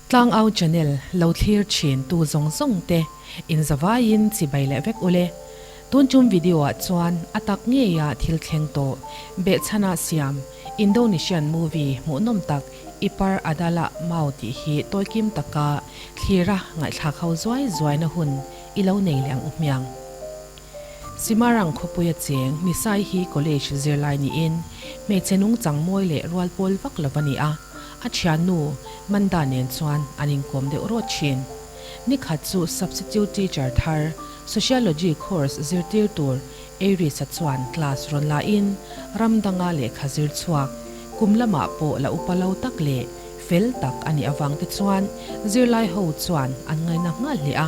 Tlangau channel lo thlir thin tu zawng zawng te in zavaiin chibai leh vek ule. Tun tum video ah chuan a tak ngeia thil thleng tawh behchhana siam Indonesian movie hmuhnawm tak Ipar Adalah Mau tih hi tawikim taka thlira ngaihthlak ho zuai zuaina hun i lo nei leh ang u hmiang. Simarang khawpuia cheng Nisai hi college zirlai niin hmeichhe nungchang mawi leh rual pawl vak lo a ni a, a thiannu Manda nen chuan an inkawm deuh rawt thin. Nikhat chu substitute teacher thar Sociology course zirtir tur Aries-a chuan class rawn la in ram danga lehkha zir chhuak kum lamah pawh la upa lo tak leh fel tak a nih avang te chuan zirlai ho chuan an ngaina nghal hle a,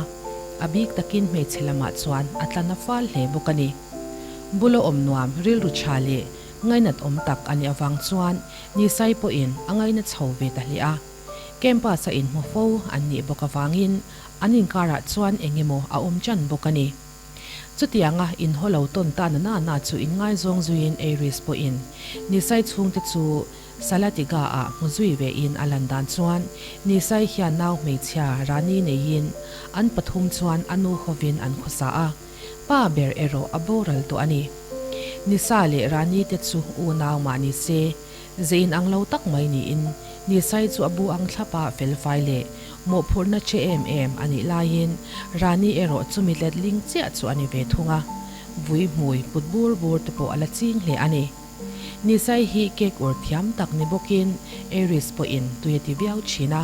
a bik takin hmeichhe lamah chuan a tla na fal hle bawk a ni. Bula awm nuam rilru tha leh ngainat awm tak a nih avang chuan Nisai pawhin a ngaina chho ve ta hle a. Campus-a inhmu fo an nih bawk avangin an inkarah chuan eng emaw a awm ṭan bawk a ni. Chutianga inhaw lo tawn ta na na na chu inngaizawng zuiin Aries pawhin Nisai chhungte chu Salatiga-ah hmu zui vein a lan dan chuan Nisai hian nau hmeichhia Rani neiin an pathum chuan a nu hovin an khawsa a, pa ber erawh a boral tawh a ni. Nisa leh Rani te chu unau mah ni se, ze inang lo tak mai niin Nisai chu a bu ang thlapa felfai leh mawhphurhna che em em a nih laiin Rani erawh chumi letling chiah chu a ni ve thung a, vui hmui put bur bur te pawh a la ching hle a ni. Nisai hi cake ur thiam tak ni bawkin Aries pawhin tui a ti viau thin a,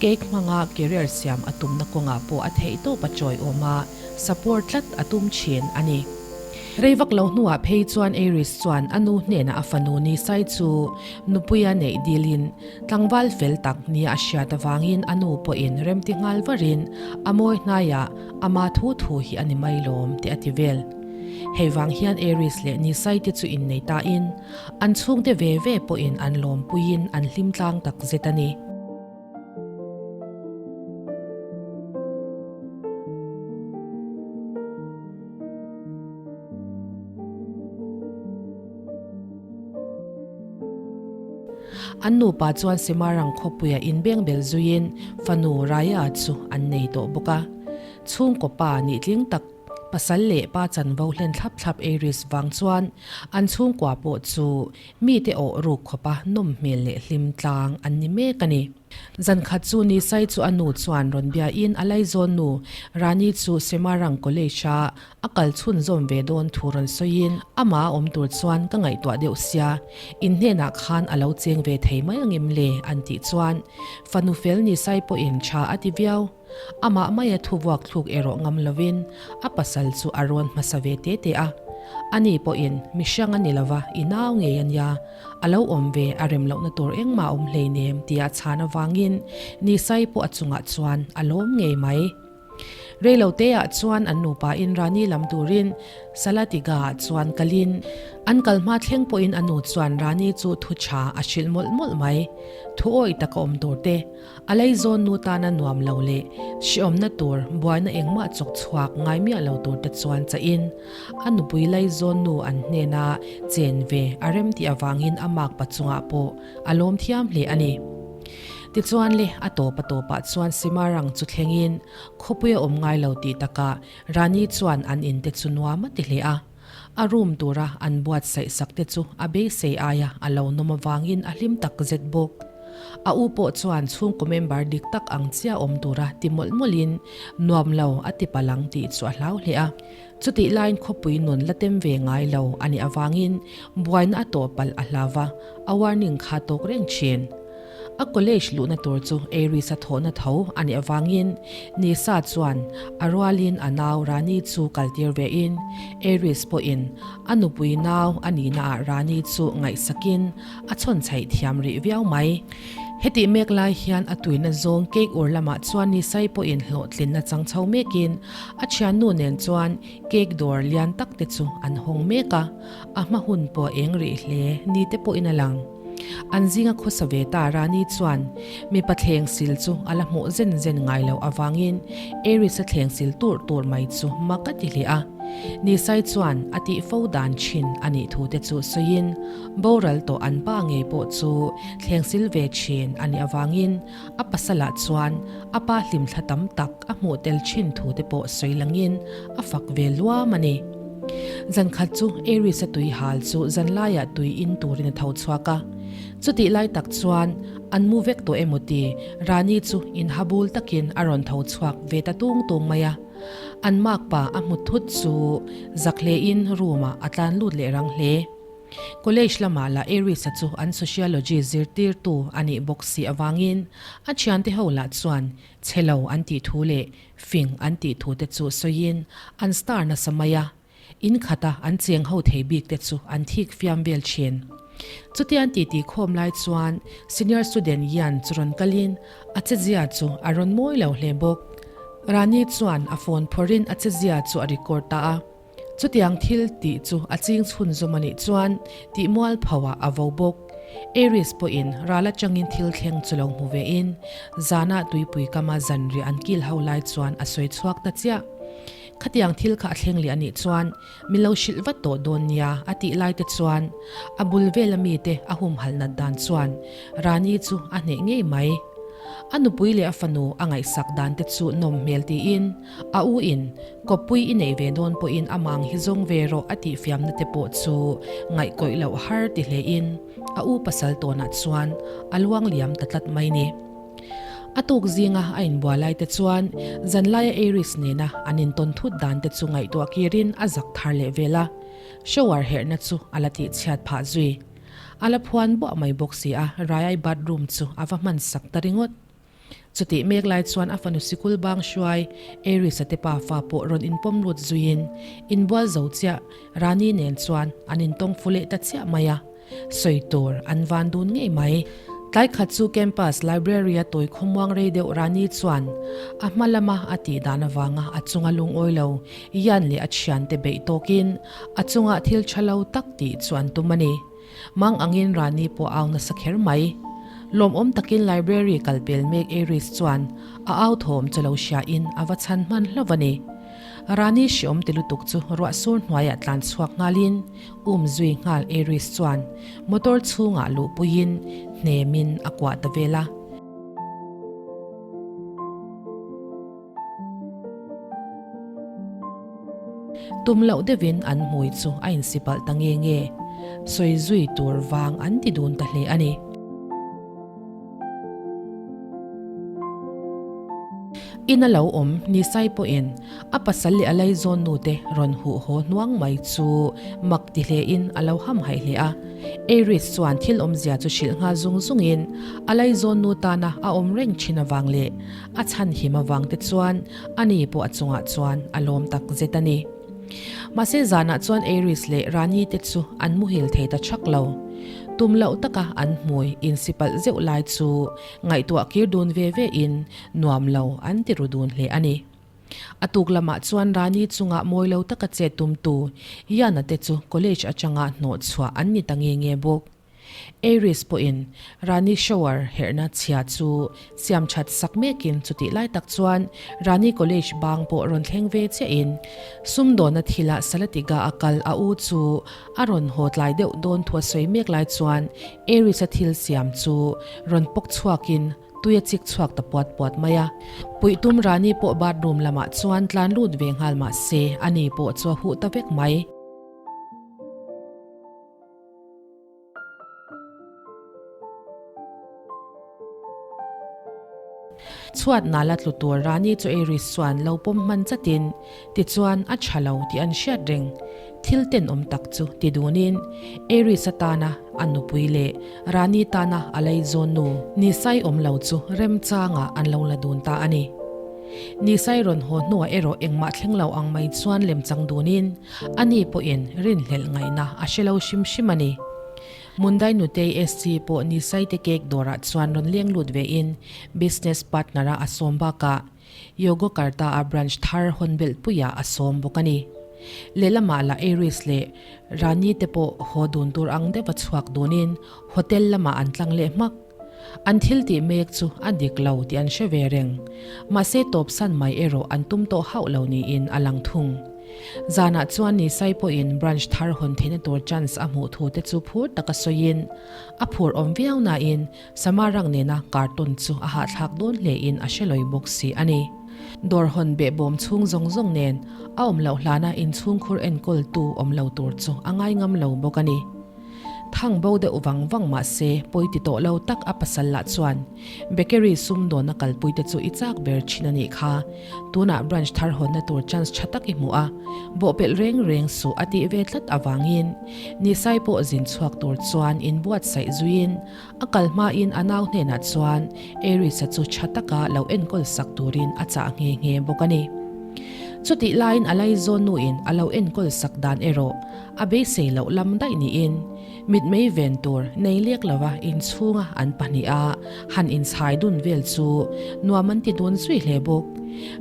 cake hmanga career siam a tumna kawngah pawh a theih tawp a chawi awm a, support tlat a tum thin a ni. Rei vak lo hnuah phei chuan Aries chuan a nu hnenah a fanu Nisai chu nupuia neih dilin tlangval fel tak nia a hriat avangin a nu pawhin remti nghal varin a mawi hnaiah ama thu thu hi a ni mai lawm tih a ti vel. Hei vang hian Aries leh Nisai te chu innei ta in, an chhungte ve ve pawhin an lawmpuiin an hlim tlang tak zet a ni. An nupa chuan Semarang khawpuia inbengbel zuiin fanu Raya chu an nei tawh bawk a. Chhungkaw pa nih tling tak Pasal leh pa chanvo hlen thlap thlap Aries vang chuan an chhungkua pawh chu mite awh ruk khawpa nawm hmel leh hlim tlang an ni mek a ni. Zan khat chu Nisai chu a nu chuan rawn biain a laizawn nu Rani chu Semarang College-a a kal chhunzawm ve dawn thu rawn sawiin amah a awm tur chuan ka ngaihtuah deuh sia, in hnenah khan a lo cheng ve thei mai angem le an tih chuan fanu fel Nisai pawhin tha a ti viau. Amah maia thu vuak thluk erawh ngam lovin a pasal chu a rawn hmasa ve te te a. Ani pawhin mihring a ni lova, i nau ngei a nia, a lo awm ve a rem lohna tur engmah a awm hleinem tia chhan avangin Nisai pawh a chungah chuan a lawm ngei mai. Reilo teah chuan an nupa in Rani lam turin Salatiga ah chuan kalin an kal hma thleng pawhin a nu chuan Rani chu thu tha a hrilh mawlh mawlh mai. Thu awih taka awm tur te A leizawn nu tana nuam lo leh hriawmna tur buaina engmah chawk chhuak ngai miah lo tur te chuan chahin a nupui leizawn nu an hnena chen ve a rem tih avangin a makpa chungah pawh a lawm thiam hle a ni. Tichuan le a tawp a tawpah chuan Simarang chu thlengin khawpui a awm ngai lo tih takah Rani chuan an in te chu nuam a ti hle a. A room tura an buatsaih sak te chu a beisei aia a lo nawm avangin a hlim tak zet bawk. A u pawh chuan chhungkaw member dik tak ang chiah awm tura ti mawlh mawlhin nuam lo a ti palh ang tih chu a hlau hle a. Chutih laiin khawpui nun la tem ve ngai lo a nih avangin buaina a tawh palh a hlau va, a warning kha tawk reng thin. A college luhna tur chu Aries a thawhna tho a nih avangin Nisa chuan a rualin a nau Rani chu kaltir vein Aries pawhin a nupui nau a nihnaah Rani chu ngaihsakin a chhawn chhaih thiam rih viau mai. Hetih mek lai hian a tuina zawng cake ur lamah chuan Nisai pawhin hlawhtlinna chang chho mekin a thiannu nen chuan cake dawr lian tak te chu an hawng mek a, a hma hun pawh a eng rih hle ni te pawhin a lang. An zinga khawsa ve ta Rani chuan mipa thleng sil chu a la hmuh zen zen ngai loh avangin Aries-a thleng sil tur tur mai chu mak a ti hle a. Nisai chuan a tih fo dan thin a nih thu te chu sawiin boral tawh an pa ngei pawh chu thleng sil ve thin a nih avangin a pasalah chuan a pa hlimthla tam tak a hmuh tel thin thu te pawh sawi langin a fak ve luam a ni. Zankhat chu Aries-a tui hal chu zanlaiah tui in turin a tho chhuak a. Chutih lai tak chuan an mu vek tawh emaw ti Rani chu inha bul takin a rawn tho chhuak ve ta tung tung mai a. An makpa a hmu thut chu zak hlein room ah a tlan lut leh rang hle. College lamah lah Aries-a chu an sociology zirtirtu a nih bawk si avangin a thiante ho lah chuan chhe lo an tih thu leh fing an tih thu te chu sawiin an star nasa mai a. In khata an cheng ho thei bik te chu an thik fiam vel thin. Chutia an titi khawm lai chuan senior student Yan chu rawn kalin a chezia chu a rawn mawi lo hle bawk. Rani chuan a phone phawrhin a chezia chu a record ta a. Chutiang thil tih chu a ching chhunzawm a nih chuan tih mual phoah a vo bawk. Aries pawhin ral atangin thil thleng chu lo hmu vein zanah tuipui kama zanriah an kil ho lai chuan a sawi chhuak ta chiah. Khatiang thil kha a thleng leh a nih chuan min lo hrilh vat tawh dawn nia a tih lai te chuan a bul vela mite a humhalh nat dan chuan Rani chu a hneh ngei mai. A nupui leh a fanu a ngaihsak dan te chu nawm hmel tiin a u in kawppui i neih ve dawn pawhin a mang hi zawng ve rawh a tih fiamna te pawh chu ngaihkawih loh har ti hle in a u pasal tawnah chuan a luang liam ta tlat mai ni. A tuk zinga a inbual lai te chuan zanlaia Aries nena an intawn thut dan te chu ngaihtuah kirin a zak thar leh vel a, shower herhna chu a la tihchhiat phah zui. A la phuan buah mai bawk si a, Rayai bathroom chu a va hman sak ta ringawt. Chutih mek lai chuan a fanu sikul bang hruai Aries-a te pafa pawh rawn inpawm lut zuiin inbual zo chiah Rani nen chuan an intawng fu leh ta chiah mai a. Sawi tur an van dun ngei mai. Tlai khat chu campus library-a tawi khawmuang rei deuh Rani chuan a hma lama a tih dan avanga a chunga lungawi lo Ian leh a thiante beih tawkin a chunga thil tha lo tak tih chu an tum a ni. Mang angin Rani pawh au nasa kher mai. Lawmawm takin library kal pel mek Aries chuan a au thawm chu lo hriain a va chhan hman hlauh a ni. Rani hriawm ti lutuk chu ruah sur hnuaiah tlan chhuak nghalin Um zui nghal Aries chuan motor chhungah luhpuiin hnemin a kuah ta vel a. Tum loh deuhin an hmui chu a insipalh ta nge nge. Sawi zui tur vang an ti dun ta hle a ni. Ina lo awm Nisai pawhin a pasal leh a laizawn nute rawn huh haw hnuang mai chu mak ti hlein a lo hamhaih hle a. Aries chuan thil awmzia chu hrilh nghal zung zungin a laizawn nu tana a awm reng thin avang leh a chhanhim avang te chuan ani pawh a chungah chuan a lawm tak zet a ni. Mahse zanah chuan Aries leh Rani te chu an muhil thei ta chak lo. Tum loh taka an hmui insipalh zeuh lai chu ngaihtuah kir dun ve ve in nuam lo an ti ru dun hle a ni. A tuk lamah chuan Rani chunga mawi lo taka chet tumtu Yana te chu college atanga hnawh chhuah an ni ta nge nge bawk. Aries pawhin Rani shower herhna chhia chu siam that sak mekin chutih lai tak chuan Rani College bang pawh rawn thleng ve chiahin sumdawna thilah Salatiga a kal a u chu a rawn haw tlai deuh dawn thu a sawi mek lai chuan Aries-a thil siam chu rawn pawk chhuakin tui a chik chhuak ta puat puat mai a. Puihtum Rani pawh bathroom lamah chuan tlan lut ve nghal mahse ani pawh chu a huh ta vek mai. Chhuat nala tlu tur Rani chu Aries chuan lo pawm hman chatin tichuan a tha lo tih an hriat reng. Thil tenawm tak chu ti dunin Aries atana a nupui leh Rani tana a laizawn nu Nisai awm lo chu remchangah an lo la dun ta a ni. Nisai rawn haw hnuah erawh engmah thleng lo ang mai chuan lemchang dunin Ani pawhin rinhlelh ngaihna a hre lo hrim hrim a ni. Mundai Nutei SC pawh Nisaite cake dawrah chuan rawn leng lut vein business partner-a a sawm bakah Yogyakarta-a branch thar hawn belhpuiah a sawm bawk a ni. Lehlamah lah Aries leh Rani te pawh haw dun tur ang deuha chhuak dunin hotel lamah an tlang leh hmak. An thil tih mek chu a dik lo tih an hre ve reng. Mahse tawpsan mai erawh an tum tawh hauh lo niin a lang thung. Zanah chuan Nisai pawhin branch thar hawn theihna tur chance a hmuh thu te chu phur taka sawiin a phur awm viau nain Samarang nena carton chu a hahthlak dawn hlein a hre lawi bawk si a ni. Dawr hawn behbawm chhung zawng zawng nen a awm loh hlana inchhungkhur enkawltu awm lo tur chu a ngai ngam lo bawk a ni. Thang bo deuh vang vang mah se pawi ti tawh lo tak a pasal lah chuan bakery sumdawnna kalpui te chu i chak ber thin a nih kha. Tunah branch thar hawnna tur chance tha tak i hmu a, bawhpelh reng reng suh a tih ve tlat avangin Nisai pawh zin chhuak tur chuan inbuatsaih zuiin a kal hmain a nau hnenah chuan Aries-a chu tha taka lo enkawl sak turin a chah nghe nghe bawk a ni. Chutih laiin a laizawn nuin a lo enkawl sak dan erawh A beisei loh lam daih niin mitmei ven tur nei lek lova inchhunga an pahniha han inchhai dun vel chu nuam an ti dun zui hle bawk.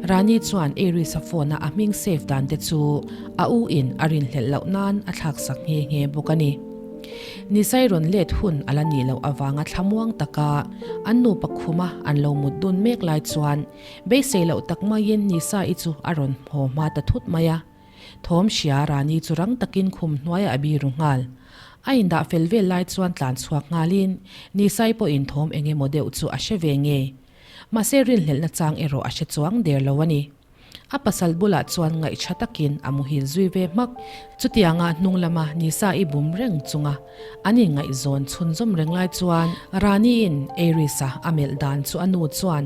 Rani chuan Aries-a phone-a a hming save dan te chu a u in a rinhlelh loh nan a thlaksak nghe nghe bawk a ni. Nisai rawn let hun a la nih loh avanga thlamuang taka an nupa khuma an lo mut dun mek lai chuan beisei loh tak maiin Nisa-i chu a rawn haw hma ta thut mai a. Thawm hria Rani chu rang takin khum hnuaiah a biru nghal. A indah fel vel lai chuan tlan chhuak nghalin Nisai pawhin thawm eng emaw deuh chu a hre ve nge. Mahse rinhlelhna chang erawh a hre chuang der lo a ni. A pasal bulah chuan ngaihṭha takin a muhil zui ve hmak. Chutianga hnung lama Nisa-i bum reng chunga an inngaihzawn chhunzawm reng lai chuan Rani-in Aries-a a melh dan chu a nu chuan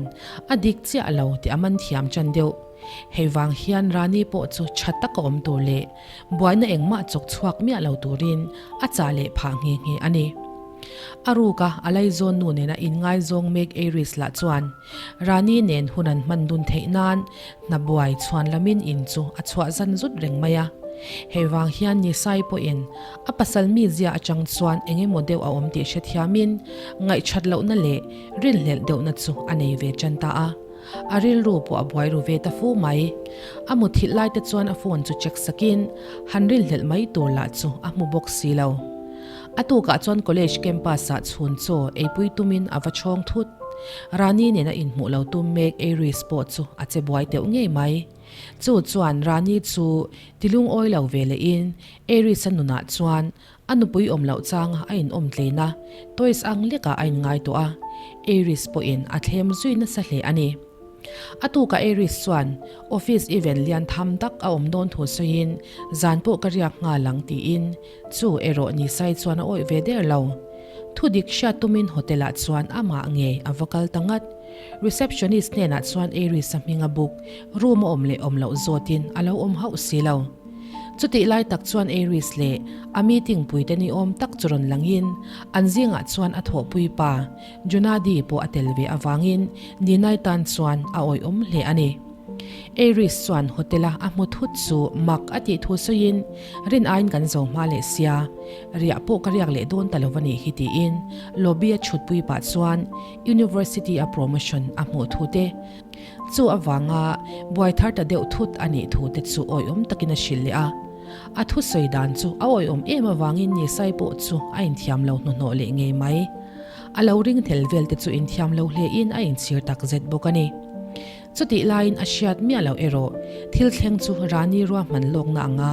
a dik chiah lo tih a man thiam ṭan deuh. Hei vang hian Rani pawh chu tha taka awm tur leh buaina engmah chawk chhuak miah lo turin a chah leh phah nghe nghe a ni. A ruka a laizawn nu nena inngaizawng mek Aries lah chuan Rani nen hun an hman dun theih nan hna buai chhuan lamin in chu a chhuah zan zut reng mai a. Hei vang hian Nisai pawhin a pasal mizia atang chuan eng emaw deuh a awm tih hrethiamin ngaihthat lohna leh rinhlelh deuhna chu a nei ve tan ta a. A rilru pawh a buai ru ve ta fu mai. A muthilh lai te chuan a phone chu check sakin han rinhlelh mai tur lah chu a hmu bawk si lo. A tukah chuan college campus ah chhun chaw eipui tumin a va chhawng thut. Rani nena inhmuh lo tum mek Aries pawh chu a che buai teuh ngei mai. Chu chuan Rani chu tilungawi lo ve lehin Aries-a nunah chuan A nupui awm loh changa a inawm tlein a, toys ang lekah a inngai tawh a, Aries pawhin a thlem zui nasa hle a ni. A tukah Aries chuan office event lian tham tak a awm dawn thu sawiin zan pawh ka riak nghal ang tiin chu erawh Nisai chuan a awih ve der lo. Thudik hriat tumin hotel ah chuan amah ngei a va kal ta ngat. Receptionist hnenah chuan Aries a hming a book room a awm leh awm loh zawtin a lo awm hauh si lo. Chutih lai tak chuan Aries leh a meeting puite ni awm tak chu rawn langin an zingah chuan a thawhpui pa Junadi pawh a tel ve avangin Ninai tan chuan a awihawm hle a ni. Aries chuan hotel-a a hmu thut chu mak a tih thu sawiin rin aiin kan zo hma leh sia, riah pawh ka riak leh dawn ta lo a nih hi tiin lobby-a chhutpui pah chuan University-a promotion a hmuh thu te Chu avanga buai thar ta deuh thut a nih thu te chu awihawm takin a hrilh leh a. A thusawi dan chu a awihawm em avangin Nisai pawh chu a inthiam lo hnuhnawh leh ngei mai. A lo ring thel vel te chu inthiam lo hlein a inchhir tak zet bawk a ni. Chutih laiin a hriat miah loh erawh thil thleng chu Rani ruahman lawkna anga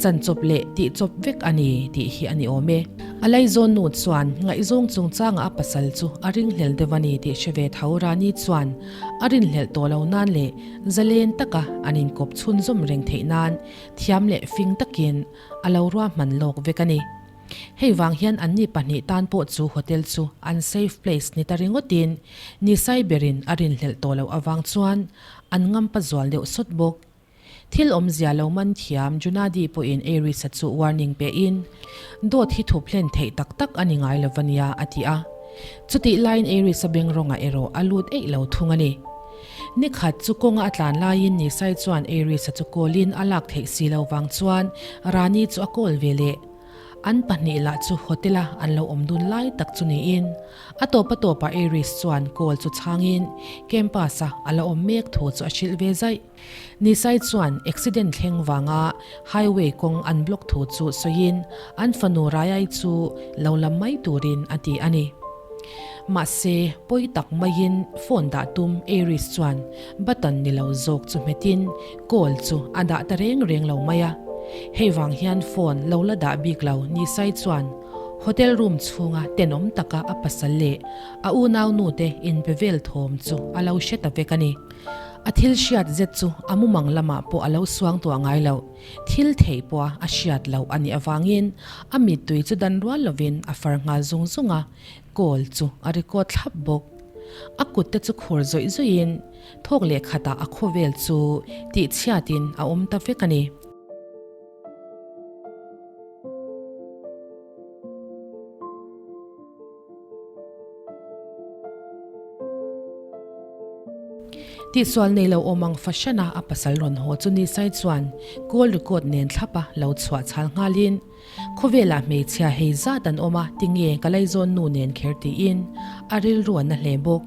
chan chawp leh tih chawp vek a ni tih hi a ni awm e. A laizawn nu chuan ngaihzawng chungchangah a pasal chu a ringhlel deuh a ni tih hre ve tho Rani chuan A rinhlelh tawh lo nan leh zalen taka an inkawp chhunzawm reng theih nan thiam leh fing takin a lo ruahman lawk vek a ni. Hei vang hian anni pahnih tan pawh chu hotel chu an safe place ni ta ringawtin Nisai berin a rinhlelh tawh loh avang chuan an ngampa zual deuh sawt bawk. Thil awmzia lo man thiam Junadi pawhin Aries-a chu warning pehin, Dawt hi thup hlen theih tak tak a ni ngai lo va nia, a ti a. Chutih laiin Aries-a beng rawngah erawh a lut eih lo thung a ni. Ni khat chu kawnga a tlan laiin Nisai chuan Aries-a chu call-in a lak theih si lo vang chuan Rani chu a call ve leh. An pahnih lah chu hotel-a an lo awm dun lai tak chu niin, a tawp a tawpah Aries chuan call chu chhangin campus-a a la awm mek thu chu a hrilh ve zaih. Nisai chuan accident thleng vanga highway kawng an block thu chu sawiin an fanu Rayai chu lo lam mai turin a ti a ni. Mahse, pawi tak maiin phone dah tum Aries chuan button ni lo zawk chu hmetin call chu a dah ta reng reng lo mai a. Hei vang hian phone lo la dah bik lo Nisai chuan hotel room chhunga tenawm taka a pasal leh a unaunu te inpe vel thawm chu a lo hre ta vek a ni. A thil hriat zet chu a mumang lamah pawh a lo suang tuah ngai lo. Thil theih pawha a hriat loh a nih avangin a mittui chu dan rual lovin a far nghal zung zung a, call chu a record thlap bawk. A kut te chu khur zawih zawihin thawk leh khatah a khawvel chu tihchhiatin a awm ta vek a ni. Tihsual nei lo awm ang fahran a a pasal rawn haw chu Nisai chuan call record nen thlap a lo chhuah chhal nghalin Khawvelah hmeichhia hei zat an awm a tinge ka laizawn nu nen kher tiin a rilru a na hle bawk.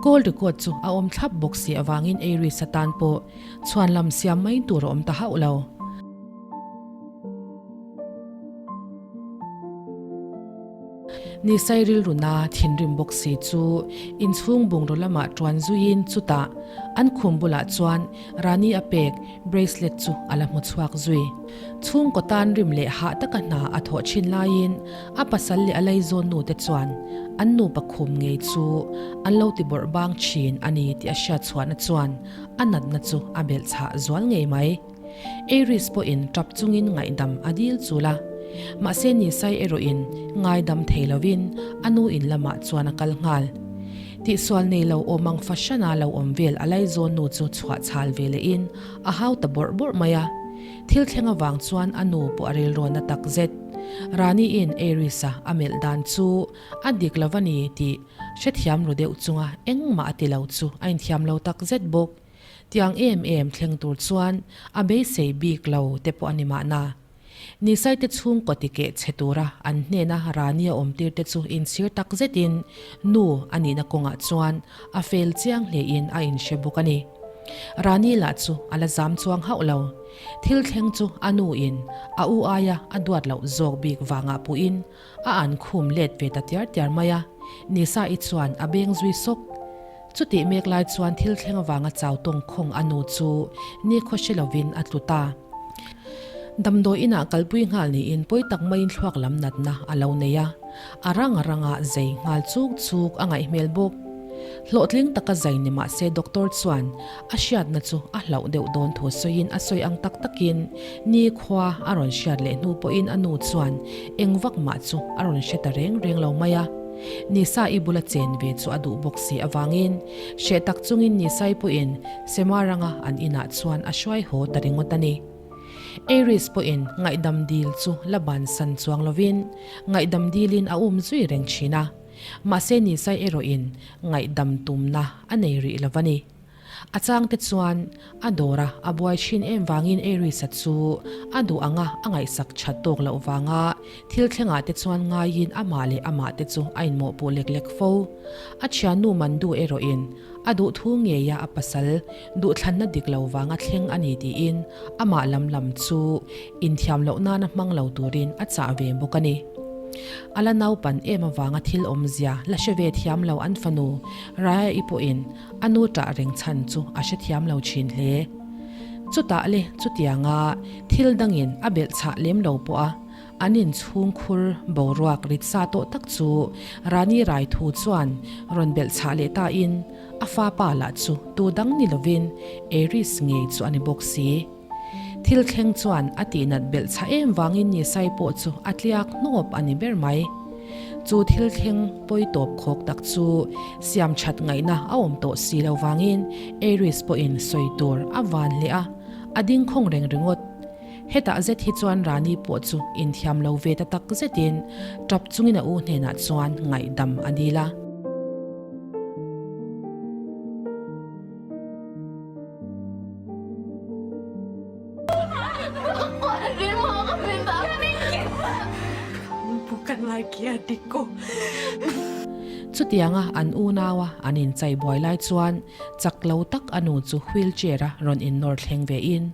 Call record chu a awm thlap bawk si avangin Aries atan pawh chhuanlam siam mai tur a awm ta hauh lo. Nisai rilruna thinrim bawk si chu inchhung bungraw lamah tuan zuiin chutah an khum bulah chuan Rani a pek bracelet chu a la hmu chhuak zui. Chhungkaw tan rim leh hah taka hna a thawh thin laiin a pasal leh a laizawn nu te chuan an nupa khum ngei chu an lo ti bawrh bang thin a ni tih a hriat chhuahna chuan a natna chu a belh chhah zual ngei mai. Aries pawhin tap chungin ngaihdam a dil chul a, mahse Nisai erawhin ngaidam thei lovin a nu in lamah chuan a kal nghal. Tihsual nei lo awm ang fahran a lo awm vel a laizawn nu chu chhuah chhal ve lehin a hau ta bawrh bawrh mai a. Thil thleng avang chuan a nu pawh a rilrawn a tak zet. Rani-in Aries-a a melh dan chu a dik lo a ni tih hrethiam ru deuh chunga engmah a ti lo chu a inthiam lo tak zet bawk. Tiang em em thleng tur chuan a beisei bik lo te pawh a ni mahna. Nisaite chhungkaw tikeh chhe tura an hnena Rani a awmtir te chu inchhir tak zetin nu a nihna kawngah chuan a fel chiang hlein a inhre bawk a ni. Rani lah chu a la zam chuang hauh lo. Thil thleng chu a nu in a u aia a duat loh zawk bik vangah puhin A an khum let ve ta tiar tiar mai a, Nisa-i chuan a beng zui sawk. Chutih mek lai chuan thil thleng avanga chau tawng khawng a nu chu nikhaw hre lovin a tlu ta. Damdawi inah kalpui nghal niin pawi tak maiin thluak lam natna a lo nei a, a rang a ranga zei nghal chuk chuk a ngaih hmel bawk. Hlawhtling taka zai ni mah se doctor chuan a hriatna chu a hlauh deuh dawn thu sawiin a sawi ang tak takin nikhua a rawn hriat leh hnu pawhin a nu chuan eng vak mah chu a rawn hre ta reng reng lo mai a. Nisa-i bula chen ve chu a duh bawk si avangin hreh tak chungin Nisa-i pawhin Semaranga an inah chuan a hruai haw ta ringawt a ni. Aries pawhin ngaihdam dil chu la bansan chuang lovin ngaihdam dilin a um zui reng thin a. Mahse Nisai erawhin ngaihdam tumna a nei rih lo va ni. A changte chuan a dawra a buai thin em vangin Aries-a chu a duh anga a ngaihsak that tawk loh vanga thil thlengah te chuan ngaiin amah leh amah te chu a inmawhpuh lek lek fo. A thiannu Mandu erawhin a duh thu ngeia a pasal duhthlanna dik lo vanga thleng a ni tiin amah lam lam chu inthiam loh nana hmang lo turin a chah ve bawk a ni. A la naupan em avanga thil awmzia la hre ve thiam lo an fanu Raya-i pawhin a nu ṭah reng chhan chu a hrethiam lo ṭhin hle. Chutah le chutianga thil dangin a belh chhah lem lo pawh a, an inchhung khur boruak rit sa tawh tak chu Rani Rai thu chuan rawn belh chhah leh tain a fa pa lah chu tu dang ni lovin Aries ngei chu a ni bawk si. Thil thleng chuan a tihnat belh chhah em vangin Nisai pawh chu a tliak hnawp a ni ber mai. Chu thil thleng pawi tawp khawk tak chu siam that ngaihna a awm tawh si lo vangin Aries pawhin sawi tur a van hle a, a ding khawng reng ringawt. Hetah zet hi chuan Rani pawh chu inthiam lo ve ta tak zetin tap chungin a u hnenah chuan ngaihdam a dil a. Chutianga an unaua an inchai buai lai chuan chak lo tak a nu chu wheelchair-a rawn innawr thleng vein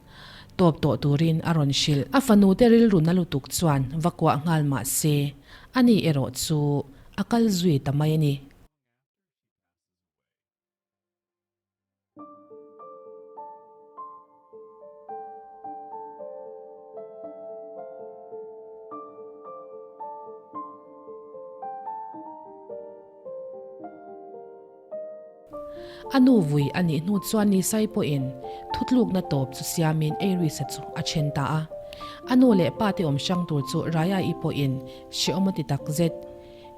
tawp tawh turin a rawn hrilh. A fanute rilru na lutuk chuan va kuah nghal mah se, ani erawh chu a kal zui ta mai a ni. A nu vui a nih hnu chuan Nisai pawhin thutlukna tawp chu siamin Aries-a chu a then ta a. A nu leh pa te awm hrang tur chu Raya-i pawhin hrehawm a ti tak zet.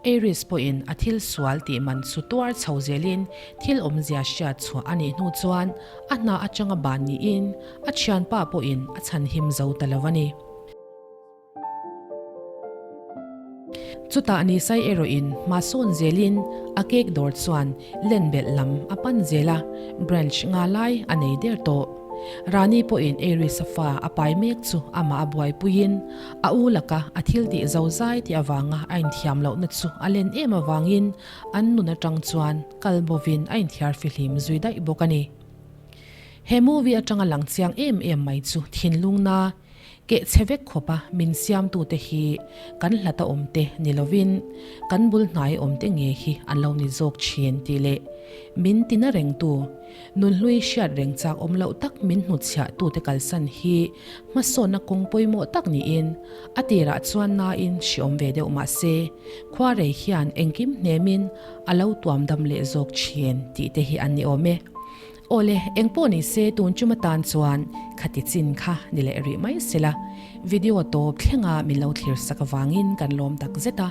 Aries pawhin a thil sual tih man chu tuar chho zelin thil awmzia hriat chhuah a nih hnu chuan a hna atanga ban niin a thianpa pawhin a chhanhim zo ta lo a ni. Chutah Nisai erawhin hma sawn zelin a cake dawr chuan len belh lam a pan zel a, branch nga lai a nei der tawh. Rani pawhin Aries-a fa a pai mek chu amah a buaipuiin a u laka a thil tih zo zai tih avanga a inthiam lohna chu a len em avangin an nun atang chuan kal bovin a inthiar fihlim zui daih bawk a ni. He movie atanga lang chiang em em mai chu thinlungna Keh chhe vek khawpa min siamtute hi kan hlata awmte ni lovin kan bul hnai awmte nge hi an lo ni zawk thin tih leh min tina rengtu, nunhlui hriat reng chak awm loh tak min hnutchhiahtute kalsan hi hmasawnna kawng pawimawh tak niin a tirah chuan nain hriawm ve deuh mah se khuarei hian engkim hnemin a lo tuam dam leh zawk thin tih te hi an ni awm e. Awle, engpawh ni se tun chum atan chuan khati chin kha ni leh rih mai sela, video tawp thlenga min lo thlir sak avangin kan lawm tak zet a,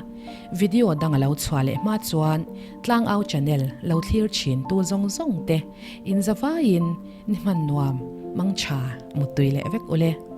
video dang a lo chhuah leh hma chuan Tlangau channel lo thlir thin tu zawng zawng te in zavaiin ni hman nuam, mangtha, muttui leh vek ule.